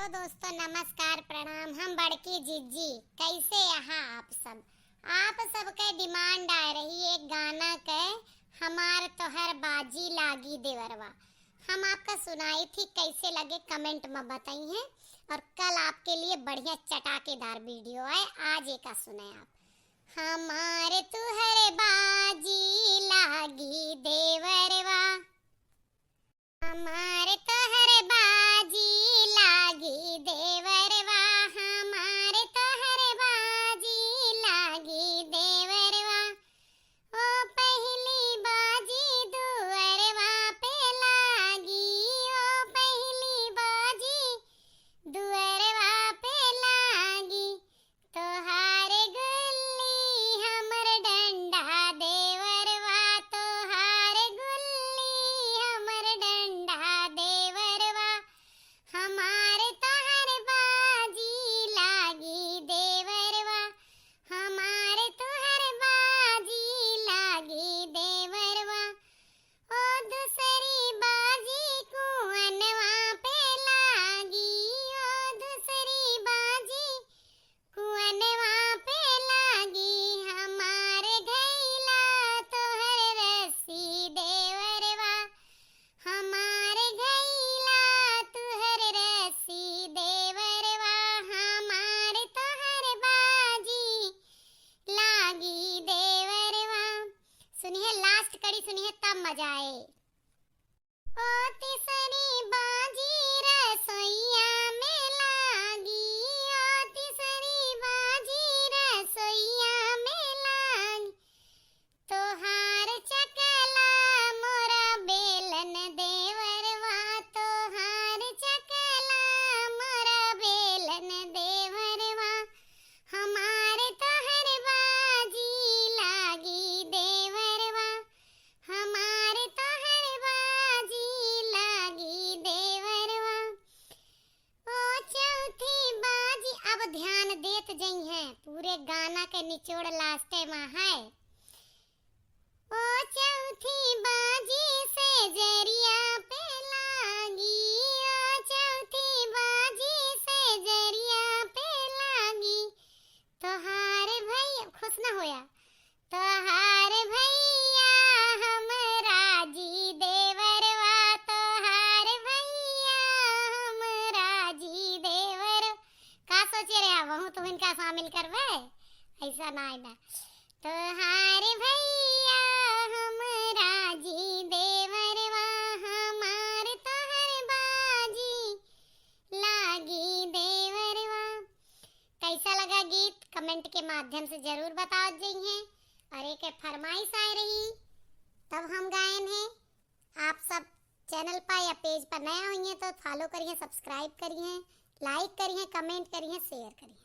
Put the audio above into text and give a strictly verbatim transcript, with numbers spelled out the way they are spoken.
तो दोस्तों नमस्कार, प्रणाम। हम बड़की जिज्जी, कैसे यहाँ आप सब? आप सबके demand आ रही एक गाना के, हमार तोहर बाजी लागी देवरवा। हम आपका सुनाई थी, कैसे लगे comment में बताई हैं। और कल आपके लिए बढ़िया चटाकेदार video आए, आज एका सुने आप। हमार तुहर बाजी लागी देवरवा, हमार तोहर बाजी लागी देवरवा, हमार तोहर बाजी लागी देवरवा। ओ पहली बाजी दुअरवा पे लागी, ओ पहली बाजी दुअरवा पे लागी। तोहार गुल्ली हमर डंडा देवरवा, तोहार गुल्ली हमर डंडा देवरवा। हमार तोहर बाजी लागी देवरवा, हमार तोहर बाजी लागी देवरवा। ओ दूसरी बाजी कुअनवा पे लागी, ओ दूसरी बाजी कुअनवा पे लागी। हमार घैला तोहर रस्सी देवरवा, हमार घैला तोहर रस्सी देवरवा, हमार तोहर बाजी लागी देवरवा। सुनिए, last कड़ी सुनिए, तब मजा आए। ओ तीसरी बाजी रसोइया में लागी, ओ तीसरी बाजी रसोइया में लागी। तोहार चकला मोरा बेलन देवरवा, तोहार चकला मोरा बेलन देवरवा। हमार तोहर बाजी लागी देवरवा, हमार तोहर बाजी लागी देवरवा। ओ चौथी बाजी, अब ध्यान देत जइहें, पूरे गाना के निचोड़ last में है। ओ चौथी बाजी से जरिया पे लागी, ओ चौथी बाजी से जरिया पे लागी। तोहार भैया, खुश ना होया, तोहार भैया हम राजी देवरवा, तोहार भैया हम राजी देवर। का सोचे रहे, वहू तो इनका शामिल करबे? ऐसा ना है ना। तोहार भैया हम राजी देवरवा, हमार तोहर बाजी लागी देवरवा। कैसा लगा गीत, comment के माध्यम से जरूर बतावत जइहें। और एक फरमाइश आए रही, तब हम गायन है। आप सब channel पर या page पर नया होइए तो follow करिए, subscribe करिए, like करिए, comment करिए, share करिए।